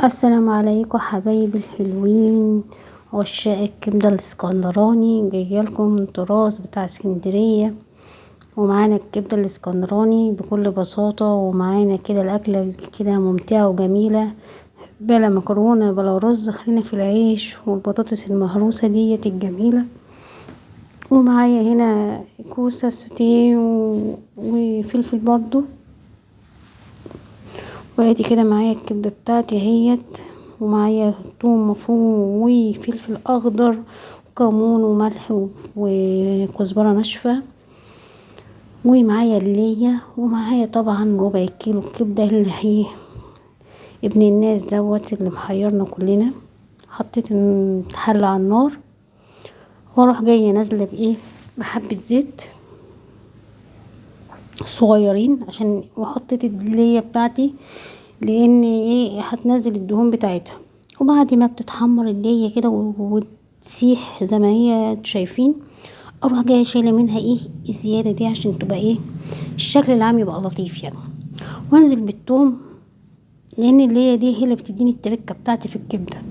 السلام عليكم حبايبي الحلوين، عشاق الكبدة الاسكندراني. جاية من تراث بتاع اسكندرية، ومعانا الكبدة الاسكندراني بكل بساطة، ومعانا كده الأكلة كده ممتعة وجميلة، بلا مكرونة بلا رز، خلينا في العيش والبطاطس المهروسة ديت الجميلة. ومعايا هنا كوسة سوتيه وفلفل برضو. وادي كده معايا الكبدة بتاعتي اهيت، ومعايا توم مفروم وفلفل اخضر وكمون وملح وكزبرة ناشفة، ومعايا اللية، ومعايا طبعا ربع كيلو كبدة اللي هي ابن الناس دوت اللي محيرنا كلنا. حطيت الحلة على النار، واروح جاية نازلة بايه، بحبة زيت صغيرين عشان، وحطيت اللية بتاعتي لان ايه هتنزل الدهون بتاعتها. وبعد ما بتتحمر اللية كده وتسيح زي ما هي شايفين، اروح جاية شايله منها ايه الزيادة دي عشان تبقى ايه الشكل العام يبقى لطيف يعني. وانزل بالثوم لان اللية دي هي اللي بتديني التركة بتاعتي في الكبده،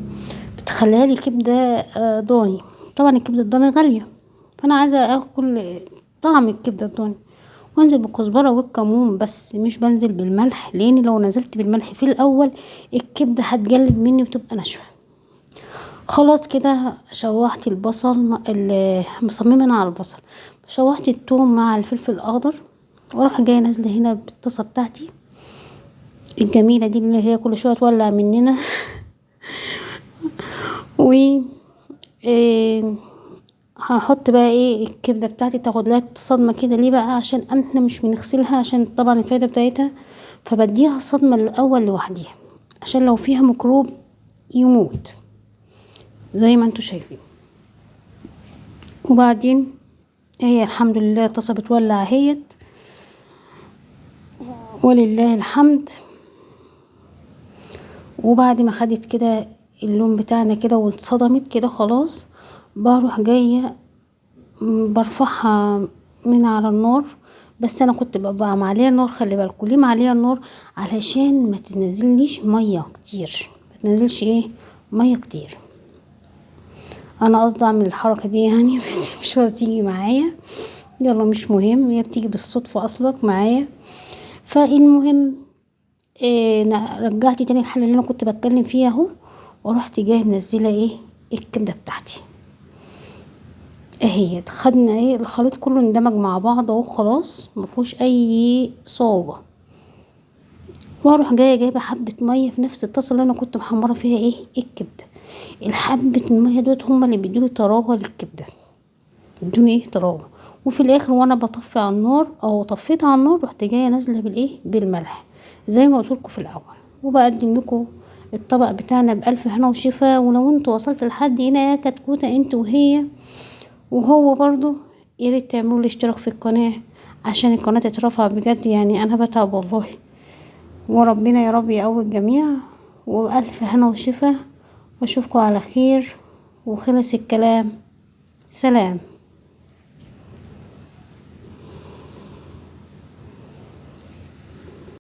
بتخليها لي كبده ضاني. طبعا الكبده الضاني غالية، فانا عايزه اكل طعم الكبده الضاني. وانزل بالكزبره والكمون بس، مش بنزل بالملح لان لو نزلت بالملح في الاول الكبده هتجلد مني وتبقى ناشفة. خلاص كده شوحت البصل، مصممه انا على البصل، شوحت الثوم مع الفلفل الاخضر، واروح جاية نازله هنا بالطاسه بتاعتي الجميلة دي اللي هي كل شوية تولع مننا. و هحط بقى ايه الكبده بتاعتي تاخد لها صدمة كده. ليه بقى؟ عشان احنا مش بنغسلها، عشان طبعا الفايدة بتاعتها، فبديها صدمة الاول لوحديها عشان لو فيها ميكروب يموت زي ما انتوا شايفين. وبعدين هي الحمد لله الطاسه بتولع اهيت ولله الحمد. وبعد ما خدت كده اللون بتاعنا كده واتصدمت كده خلاص، بروح جاية برفعها من على النار. بس انا كنت ببقى معليه النار، خلي بالكم ليه معليه النار، علشان ما تنزليش مية كتير، ما تنزلش ايه مية كتير. انا قصدي اعمل الحركة دي يعني بس مش هتيجي معايا، يلا مش مهم، هي بتيجي بالصدفة اصلا معايا. فالمهم إيه رجعت تاني الحلة اللي انا كنت بتكلم فيها اهو، ورحت جاية منزله ايه الكبده بتاعتي اهي. خدنا ايه الخليط كله اندمج مع بعض اهو، خلاص مفيهوش اي صعوبة. واروح جاية جايبه حبه مية في نفس الطاسه اللي انا كنت محمرة فيها ايه الكبده. الحبة المية دوت هما اللي بيدوني طراوه للكبده، بيدوني ايه طراوه. وفي الاخر وانا بطفي على النار او طفيت على النار، رحت جاية نازله بالايه بالملح زي ما قلت لكم في الاول. وبقدم لكم الطبق بتاعنا بالف هنا وشفا. ولو انتوا وصلت لحد هنا يا كتكوته انت وهي وهو برضو، يا ريت تعملوا لي اشتراك في القناة عشان القناة تترفع بجد، يعني انا بتعب والله. وربنا يا رب يقوي الجميع، والف هنا وشفا، واشوفكم على خير. وخلص الكلام، سلام.